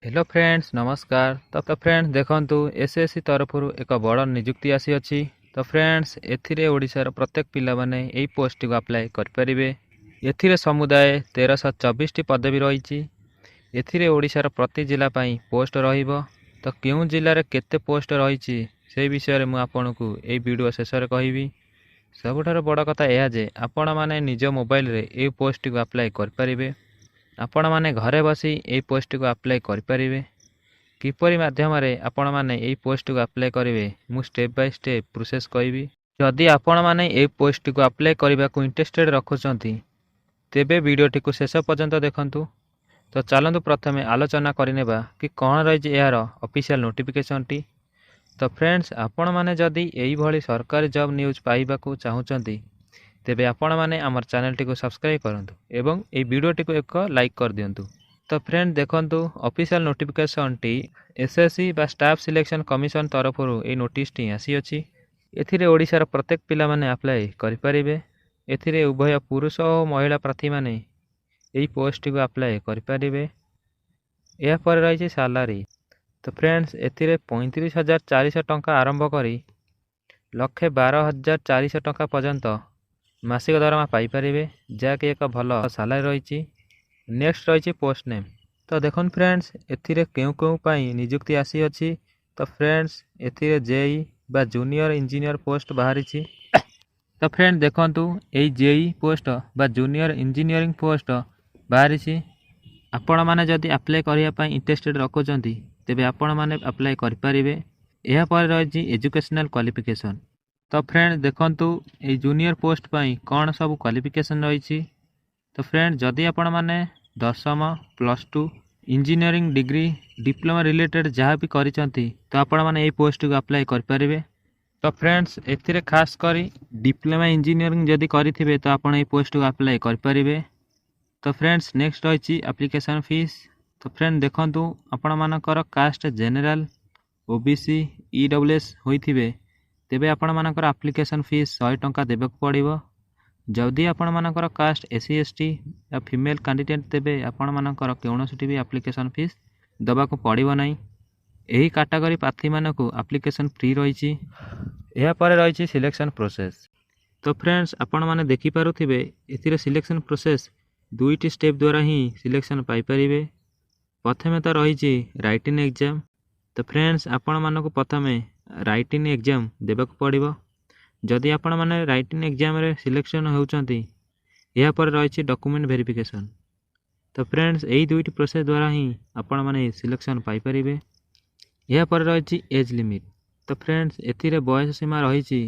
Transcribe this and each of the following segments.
Hello friends, ନମସ୍କାର। ତ friends, ଦେଖନ୍ତୁ, ଏସ୍ଏସ୍ସି ତରଫରୁ ଏକ ବଡ଼ ନିଯୁକ୍ତି ଆସିଅଛି। ତ ଫ୍ରେଣ୍ଡସ୍, ଏଥିରେ ଓଡ଼ିଶାର ପ୍ରତ୍ୟେକ ପିଲାମାନେ ଏହି ପୋଷ୍ଟଟିକୁ ଆପ୍ଲାଏ କରିପାରିବେ। ଏଥିରେ ସମୁଦାୟ 1324ଟି ପଦବୀ ରହିଛି। ଏଥିରେ ଓଡ଼ିଶାର ପ୍ରତି ଜିଲ୍ଲା ପାଇଁ ପୋଷ୍ଟ ରହିବ। ତ କେଉଁ ଜିଲ୍ଲାରେ କେତେ ପୋଷ୍ଟ ରହିଛି, ସେହି ବିଷୟରେ ମୁଁ ଆପଣଙ୍କୁ ଏହି ଭିଡ଼ିଓ ଶେଷରେ କହିବି। ସବୁଠାରୁ ବଡ଼ କଥା ଏହା ଯେ ଆପଣମାନେ ନିଜ ମୋବାଇଲରେ ଏହି ପୋଷ୍ଟଟିକୁ ଆପ୍ଲାଏ କରିପାରିବେ। ଆପଣମାନେ ଘରେ ବସି ଏହି ପୋଷ୍ଟଟିକୁ ଆପ୍ଲାଏ କରିପାରିବେ। କିପରି ମାଧ୍ୟମରେ ଆପଣମାନେ ଏହି ପୋଷ୍ଟଟିକୁ ଆପ୍ଲାଏ କରିବେ, ମୁଁ ଷ୍ଟେପ୍ ବାଇ ଷ୍ଟେପ୍ ପ୍ରୋସେସ୍ କହିବି। ଯଦି ଆପଣମାନେ ଏହି ପୋଷ୍ଟଟିକୁ ଆପ୍ଲାଏ କରିବାକୁ ଇଣ୍ଟରେଷ୍ଟେଡ଼ ରଖୁଛନ୍ତି, ତେବେ ଭିଡ଼ିଓଟିକୁ ଶେଷ ପର୍ଯ୍ୟନ୍ତ ଦେଖନ୍ତୁ। ତ ଚାଲନ୍ତୁ, ପ୍ରଥମେ ଆଲୋଚନା କରିନେବା କି କ'ଣ ରହିଛି ଏହାର ଅଫିସିଆଲ୍ ନୋଟିଫିକେସନ୍ଟି। ତ ଫ୍ରେଣ୍ଡସ୍, ଆପଣମାନେ ଯଦି ଏଇଭଳି ସରକାରୀ ଜବ୍ ନ୍ୟୁଜ୍ ପାଇବାକୁ ଚାହୁଁଛନ୍ତି, ତେବେ ଆପଣମାନେ ଆମର ଚ୍ୟାନେଲଟିକୁ ସବସ୍କ୍ରାଇବ୍ କରନ୍ତୁ ଏବଂ ଏହି ଭିଡ଼ିଓଟିକୁ ଏକ ଲାଇକ୍ କରିଦିଅନ୍ତୁ। ତ ଫ୍ରେଣ୍ଡ, ଦେଖନ୍ତୁ, ଅଫିସିଆଲ୍ ନୋଟିଫିକେସନ୍ଟି ଏସ୍ଏସ୍ସି ବା ଷ୍ଟାଫ୍ ସିଲେକ୍ସନ୍ କମିଶନ ତରଫରୁ ଏହି ନୋଟିସଟି ଆସିଅଛି। ଏଥିରେ ଓଡ଼ିଶାର ପ୍ରତ୍ୟେକ ପିଲାମାନେ ଆପ୍ଲାଏ କରିପାରିବେ। ଏଥିରେ ଉଭୟ ପୁରୁଷ ଓ ମହିଳା ପ୍ରାର୍ଥୀମାନେ ଏହି ପୋଷ୍ଟଟିକୁ ଆପ୍ଲାଏ କରିପାରିବେ। ଏହାପରେ ରହିଛି ସାଲାରୀ। ତ ଫ୍ରେଣ୍ଡସ୍, ଏଥିରେ 35,400 ଟଙ୍କା ଆରମ୍ଭ କରି 1,12,400 ଟଙ୍କା ପର୍ଯ୍ୟନ୍ତ ମାସିକ ଦରମା ପାଇପାରିବେ, ଯାହାକି ଏକ ଭଲ ସାଲାରୀ ରହିଛି। ନେକ୍ସଟ ରହିଛି ପୋଷ୍ଟ ନେମ୍। ତ ଦେଖନ୍ତୁ ଫ୍ରେଣ୍ଡସ୍, ଏଥିରେ କେଉଁ କେଉଁ ପାଇଁ ନିଯୁକ୍ତି ଆସିଅଛି। ତ ଫ୍ରେଣ୍ଡସ୍, ଏଥିରେ ଜେଇ ବା ଜୁନିୟର ଇଞ୍ଜିନିୟର ପୋଷ୍ଟ ବାହାରିଛି। ତ ଫ୍ରେଣ୍ଡ, ଦେଖନ୍ତୁ, ଏଇ ଜେଇ ପୋଷ୍ଟ ବା ଜୁନିୟର ଇଞ୍ଜିନିୟରିଂ ପୋଷ୍ଟ ବାହାରିଛି। ଆପଣମାନେ ଯଦି ଆପ୍ଲାଏ କରିବା ପାଇଁ ଇଣ୍ଟରେଷ୍ଟେଡ଼ ରଖୁଛନ୍ତି, ତେବେ ଆପଣମାନେ ଆପ୍ଲାଏ କରିପାରିବେ। ଏହାପରେ ରହିଛି ଏଜୁକେସନାଲ୍ କ୍ୱାଲିଫିକେସନ୍। ତ ଫ୍ରେଣ୍ଡ, ଦେଖନ୍ତୁ, ଏଇ ଜୁନିୟର ପୋଷ୍ଟ ପାଇଁ କ'ଣ ସବୁ କ୍ୱାଲିଫିକେସନ୍ ରହିଛି। ତ ଫ୍ରେଣ୍ଡ, ଯଦି ଆପଣମାନେ ଦଶମ, +2, ଇଞ୍ଜିନିୟରିଂ ଡିଗ୍ରୀ, ଡିପ୍ଲୋମା ରିଲେଟେଡ଼୍ ଯାହା ବି କରିଛନ୍ତି, ତ ଆପଣମାନେ ଏଇ ପୋଷ୍ଟଟିକୁ ଆପ୍ଲାଏ କରିପାରିବେ। ତ ଫ୍ରେଣ୍ଡସ୍, ଏଥିରେ ଖାସ୍ କରି ଡିପ୍ଲୋମା ଇଞ୍ଜିନିୟରିଂ ଯଦି କରିଥିବେ, ତ ଆପଣ ଏଇ ପୋଷ୍ଟକୁ ଆପ୍ଲାଏ କରିପାରିବେ। ତ ଫ୍ରେଣ୍ଡସ୍, ନେକ୍ସଟ ରହିଛି ଆପ୍ଲିକେସନ୍ ଫିସ୍। ତ ଫ୍ରେଣ୍ଡ, ଦେଖନ୍ତୁ, ଆପଣମାନଙ୍କର କାଷ୍ଟ ଜେନେରାଲ, ଓବିସି, ଇଡବ୍ଲ୍ୟୁଏସ୍ ହୋଇଥିବେ, ତେବେ ଆପଣମାନଙ୍କର ଆପ୍ଲିକେସନ୍ ଫିସ୍ 100 ଟଙ୍କା ଦେବାକୁ ପଡ଼ିବ। ଯଦି ଆପଣମାନଙ୍କର କାଷ୍ଟ ଏସ୍ସି, ଏସ୍ଟି ବା ଫିମେଲ୍ କ୍ୟାଣ୍ଡିଡେଟ୍, ତେବେ ଆପଣମାନଙ୍କର କୌଣସିଟି ବି ଆପ୍ଲିକେସନ୍ ଫିସ୍ ଦେବାକୁ ପଡ଼ିବ ନାହିଁ। ଏହି କାଟାଗୋରୀ ପ୍ରାର୍ଥୀମାନଙ୍କୁ ଆପ୍ଲିକେସନ୍ ଫ୍ରି ରହିଛି। ଏହାପରେ ରହିଛି ସିଲେକ୍ସନ୍ ପ୍ରୋସେସ୍। ତ ଫ୍ରେଣ୍ଡସ୍, ଆପଣମାନେ ଦେଖିପାରୁଥିବେ, ଏଥିରେ ସିଲେକ୍ସନ୍ ପ୍ରୋସେସ୍ ଦୁଇଟି ଷ୍ଟେପ୍ ଦ୍ୱାରା ହିଁ ସିଲେକ୍ସନ୍ ପାଇପାରିବେ। ପ୍ରଥମେ ତ ରହିଛି ରାଇଟିଂ ଏକ୍ଜାମ୍। ତ ଫ୍ରେଣ୍ଡସ୍, ଆପଣମାନଙ୍କୁ ପ୍ରଥମେ ରାଇଟିଂ ଏକ୍ଜାମ୍ ଦେବାକୁ ପଡ଼ିବ। ଯଦି ଆପଣମାନେ ରାଇଟିଂ ଏକ୍ଜାମ୍ରେ ସିଲେକ୍ସନ୍ ହେଉଛନ୍ତି, ଏହାପରେ ରହିଛି ଡକୁମେଣ୍ଟ ଭେରିଫିକେସନ୍। ତ ଫ୍ରେଣ୍ଡସ୍, ଏହି ଦୁଇଟି ପ୍ରୋସେସ୍ ଦ୍ୱାରା ହିଁ ଆପଣମାନେ ସିଲେକ୍ସନ୍ ପାଇପାରିବେ। ଏହାପରେ ରହିଛି ଏଜ୍ ଲିମିଟ୍। ତ ଫ୍ରେଣ୍ଡସ୍, ଏଥିରେ ବୟସ ସୀମା ରହିଛି,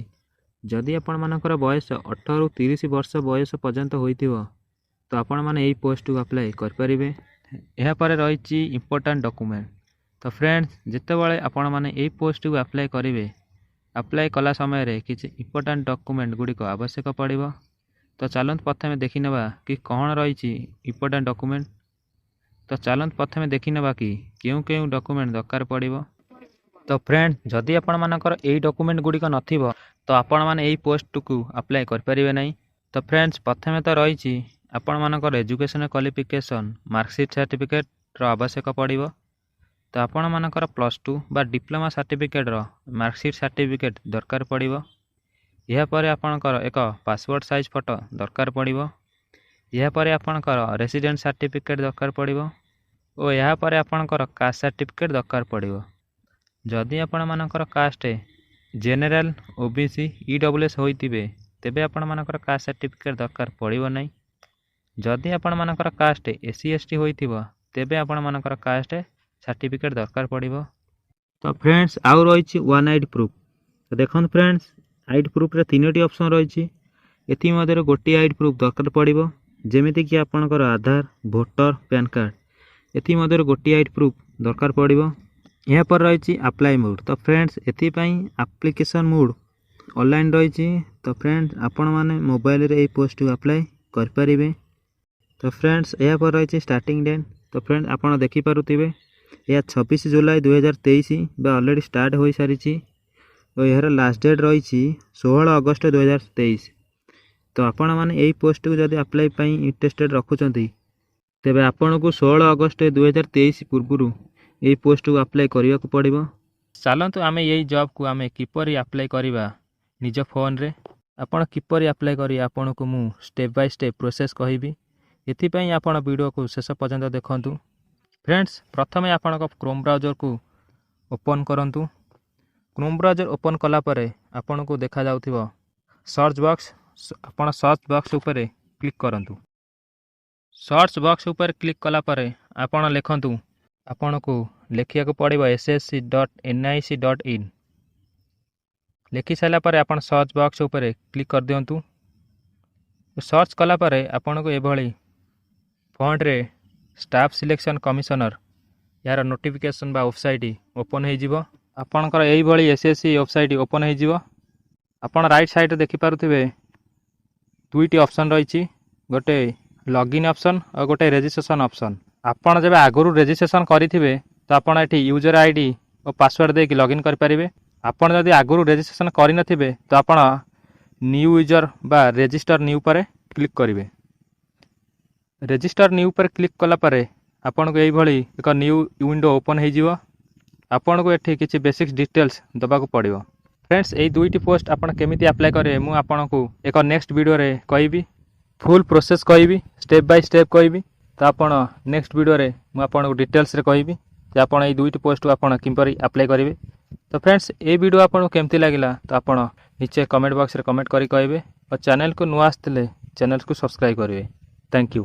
ଯଦି ଆପଣମାନଙ୍କର ବୟସ 18ରୁ 30 ବର୍ଷ ବୟସ ପର୍ଯ୍ୟନ୍ତ ହୋଇଥିବ, ତ ଆପଣମାନେ ଏହି ପୋଷ୍ଟକୁ ଆପ୍ଲାଏ କରିପାରିବେ। ଏହାପରେ ରହିଛି ଇମ୍ପୋର୍ଟାଣ୍ଟ ଡକୁମେଣ୍ଟ। ତ ଫ୍ରେଣ୍ଡସ୍, ଯେତେବେଳେ ଆପଣମାନେ ଏହି ପୋଷ୍ଟକୁ ଆପ୍ଲାଏ କରିବେ, ଆପ୍ଲାଏ କଲା ସମୟରେ କିଛି ଇମ୍ପୋର୍ଟାଣ୍ଟ ଡକୁମେଣ୍ଟ ଗୁଡ଼ିକ ଆବଶ୍ୟକ ପଡ଼ିବ। ତ ଚାଲନ୍ତୁ, ପ୍ରଥମେ ଦେଖିନେବା କି କ'ଣ ରହିଛି ଇମ୍ପୋର୍ଟାଣ୍ଟ ଡକୁମେଣ୍ଟ। ତ ଚାଲନ୍ତୁ, ପ୍ରଥମେ ଦେଖିନେବା କି କେଉଁ କେଉଁ ଡକୁମେଣ୍ଟ ଦରକାର ପଡ଼ିବ। ତ ଫ୍ରେଣ୍ଡ, ଯଦି ଆପଣମାନଙ୍କର ଏଇ ଡକୁମେଣ୍ଟ ଗୁଡ଼ିକ ନଥିବ, ତ ଆପଣମାନେ ଏଇ ପୋଷ୍ଟକୁ ଆପ୍ଲାଏ କରିପାରିବେ ନାହିଁ। ତ ଫ୍ରେଣ୍ଡସ୍, ପ୍ରଥମେ ତ ରହିଛି ଆପଣମାନଙ୍କର ଏଜୁକେସନ୍ କ୍ୱାଲିଫିକେସନ୍ ମାର୍କସିଟ୍ ସାର୍ଟିଫିକେଟ୍ର ଆବଶ୍ୟକ ପଡ଼ିବ। ତ ଆପଣମାନଙ୍କର +2 ବା ଡିପ୍ଲୋମା ସାର୍ଟିଫିକେଟ୍ର ମାର୍କସିଟ୍ ସାର୍ଟିଫିକେଟ୍ ଦରକାର ପଡ଼ିବ। ଏହାପରେ ଆପଣଙ୍କର ଏକ ପାସପୋର୍ଟ ସାଇଜ୍ ଫଟୋ ଦରକାର ପଡ଼ିବ। ଏହାପରେ ଆପଣଙ୍କର ରେସିଡେଣ୍ଟ ସାର୍ଟିଫିକେଟ୍ ଦରକାର ପଡ଼ିବ ଓ ଏହାପରେ ଆପଣଙ୍କର କାଷ୍ଟ ସାର୍ଟିଫିକେଟ୍ ଦରକାର ପଡ଼ିବ। ଯଦି ଆପଣମାନଙ୍କର କାଷ୍ଟ ଜେନେରାଲ, ଓବିସି, ଇଡବ୍ଲ୍ୟୁଏସ୍ ହୋଇଥିବେ, ତେବେ ଆପଣମାନଙ୍କର କାଷ୍ଟ ସାର୍ଟିଫିକେଟ୍ ଦରକାର ପଡ଼ିବ ନାହିଁ। ଯଦି ଆପଣମାନଙ୍କର କାଷ୍ଟ ଏସ୍ସି, ଏସ୍ଟି ହୋଇଥିବ, ତେବେ ଆପଣମାନଙ୍କର କାଷ୍ଟ ସାର୍ଟିଫିକେଟ୍ ଦରକାର ପଡ଼ିବ। ତ ଫ୍ରେଣ୍ଡସ୍, ଆଉ ରହିଛି ୱାନ୍ ଆଇଡି ପ୍ରୁଫ୍। ତ ଦେଖନ୍ତୁ ଫ୍ରେଣ୍ଡସ୍, ଆଇଡି ପ୍ରୁଫ୍ରେ ତିନୋଟି ଅପସନ୍ ରହିଛି। ଏଥିମଧ୍ୟରୁ ଗୋଟିଏ ଆଇଡି ପ୍ରୁଫ୍ ଦରକାର ପଡ଼ିବ, ଯେମିତିକି ଆପଣଙ୍କର ଆଧାର, ଭୋଟର, ପ୍ୟାନ୍ କାର୍ଡ଼। ଏଥିମଧ୍ୟରୁ ଗୋଟିଏ ଆଇଡି ପ୍ରୁଫ୍ ଦରକାର ପଡ଼ିବ। ଏହାପରେ ରହିଛି ଆପ୍ଲାଏ ମୋଡ଼୍। ତ ଫ୍ରେଣ୍ଡସ୍, ଏଥିପାଇଁ ଆପ୍ଲିକେସନ୍ ମୋଡ଼୍ ଅନଲାଇନ୍ ରହିଛି। ତ ଫ୍ରେଣ୍ଡସ୍, ଆପଣମାନେ ମୋବାଇଲରେ ଏହି ପୋଷ୍ଟକୁ ଆପ୍ଲାଏ କରିପାରିବେ। ତ ଫ୍ରେଣ୍ଡସ୍, ଏହାପରେ ରହିଛି ଷ୍ଟାର୍ଟିଂ ଡେଟ୍। ତ ଫ୍ରେଣ୍ଡ, ଆପଣ ଦେଖିପାରୁଥିବେ, ଏହା 26 ଜୁଲାଇ 2023 ବା ଅଲରେଡ଼ି ଷ୍ଟାର୍ଟ ହୋଇସାରିଛି ଓ ଏହାର ଲାଷ୍ଟ ଡେଟ୍ ରହିଛି 16 ଅଗଷ୍ଟ 2023। ତ ଆପଣମାନେ ଏହି ପୋଷ୍ଟକୁ ଯଦି ଆପ୍ଲାଏ ପାଇଁ ଇଣ୍ଟରେଷ୍ଟେଡ଼ ରଖୁଛନ୍ତି, ତେବେ ଆପଣଙ୍କୁ 16 ଅଗଷ୍ଟ 2023 ପୂର୍ବରୁ ଏଇ ପୋଷ୍ଟକୁ ଆପ୍ଲାଏ କରିବାକୁ ପଡ଼ିବ। ଚାଲନ୍ତୁ, ଆମେ ଏଇ ଜବ୍କୁ ଆମେ କିପରି ଆପ୍ଲାଏ କରିବା, ନିଜ ଫୋନ୍ରେ ଆପଣ କିପରି ଆପ୍ଲାଏ କରିବେ, ଆପଣଙ୍କୁ ମୁଁ ଷ୍ଟେପ୍ ବାଇ ଷ୍ଟେପ୍ ପ୍ରୋସେସ୍ କହିବି। ଏଥିପାଇଁ ଆପଣ ଭିଡ଼ିଓକୁ ଶେଷ ପର୍ଯ୍ୟନ୍ତ ଦେଖନ୍ତୁ। ଫ୍ରେଣ୍ଡସ୍, ପ୍ରଥମେ ଆପଣଙ୍କ କ୍ରୋମ୍ ବ୍ରାଉଜରକୁ ଓପନ୍ କରନ୍ତୁ। କ୍ରୋମ୍ ବ୍ରାଉଜର ଓପନ୍ କଲା ପରେ ଆପଣଙ୍କୁ ଦେଖାଯାଉଥିବ ସର୍ଚ୍ଚ ବକ୍ସ। ଆପଣ ସର୍ଚ୍ଚ ବକ୍ସ ଉପରେ କ୍ଲିକ୍ କରନ୍ତୁ। ସର୍ଚ୍ଚ ବକ୍ସ ଉପରେ କ୍ଲିକ୍ କଲା ପରେ ଆପଣ ଲେଖନ୍ତୁ, ଆପଣଙ୍କୁ ଲେଖିବାକୁ ପଡ଼ିବ ssc.nic.in। ଲେଖି ସାରିଲା ପରେ ଆପଣ ସର୍ଚ୍ଚ ବକ୍ସ ଉପରେ କ୍ଲିକ୍ କରିଦିଅନ୍ତୁ। ସର୍ଚ୍ଚ କଲା ପରେ ଆପଣଙ୍କୁ ଏଭଳି ଫ୍ରଣ୍ଟରେ ଷ୍ଟାଫ୍ ସିଲେକ୍ସନ୍ କମିଶନର ଏହାର ନୋଟିଫିକେସନ୍ ବା ୱେବସାଇଟ୍ ଓପନ୍ ହେଇଯିବ। ଆପଣଙ୍କର ଏଇଭଳି ଏସ୍ଏସ୍ସି ୱେବସାଇଟ୍ ଓପନ୍ ହେଇଯିବ। ଆପଣ ରାଇଟ୍ ସାଇଡ଼୍ରେ ଦେଖିପାରୁଥିବେ, ଦୁଇଟି ଅପସନ୍ ରହିଛି, ଗୋଟେ ଲଗ୍ଇନ୍ ଅପସନ୍ ଆଉ ଗୋଟେ ରେଜିଷ୍ଟ୍ରେସନ୍ ଅପସନ୍। ଆପଣ ଯେବେ ଆଗରୁ ରେଜିଷ୍ଟ୍ରେସନ୍ କରିଥିବେ, ତ ଆପଣ ଏଠି ୟୁଜର୍ ଆଇଡ଼ି ଓ ପାସୱାର୍ଡ଼ ଦେଇକି ଲଗ୍ଇନ୍ କରିପାରିବେ। ଆପଣ ଯଦି ଆଗରୁ ରେଜିଷ୍ଟ୍ରେସନ୍ କରିନଥିବେ, ତ ଆପଣ ନ୍ୟୁ ୟୁଜର୍ ବା ରେଜିଷ୍ଟର ନ୍ୟୁ ଉପରେ କ୍ଲିକ୍ କରିବେ। ରେଜିଷ୍ଟର ନ୍ୟୁ ଉପରେ କ୍ଲିକ୍ କଲା ପରେ ଆପଣଙ୍କୁ ଏଇଭଳି ଏକ ନ୍ୟୁ ୱିଣ୍ଡୋ ଓପନ୍ ହେଇଯିବ। ଆପଣଙ୍କୁ ଏଠି କିଛି ବେସିକ୍ସ ଡିଟେଲ୍ସ ଦେବାକୁ ପଡ଼ିବ। ଫ୍ରେଣ୍ଡସ୍, ଏଇ ଦୁଇଟି ପୋଷ୍ଟ ଆପଣ କେମିତି ଆପ୍ଲାଏ କରିବେ, ମୁଁ ଆପଣଙ୍କୁ ଏକ ନେକ୍ସଟ ଭିଡ଼ିଓରେ କହିବି। ଫୁଲ୍ ପ୍ରୋସେସ୍ କହିବି, ଷ୍ଟେପ୍ ବାଇ ଷ୍ଟେପ୍ କହିବି। ତ ଆପଣ ନେକ୍ସଟ ଭିଡ଼ିଓରେ ମୁଁ ଆପଣଙ୍କୁ ଡିଟେଲ୍ସରେ କହିବି ଯେ ଆପଣ ଏଇ ଦୁଇଟି ପୋଷ୍ଟକୁ ଆପଣ କିପରି ଆପ୍ଲାଏ କରିବେ। ତ ଫ୍ରେଣ୍ଡସ୍, ଏଇ ଭିଡ଼ିଓ ଆପଣଙ୍କୁ କେମିତି ଲାଗିଲା, ତ ଆପଣ ନିଚେ କମେଣ୍ଟ ବକ୍ସରେ କମେଣ୍ଟ କରି କହିବେ ଓ ଚ୍ୟାନେଲକୁ ନୂଆ ଆସିଥିଲେ ଚ୍ୟାନେଲକୁ ସବସ୍କ୍ରାଇବ୍ କରିବେ। Thank you.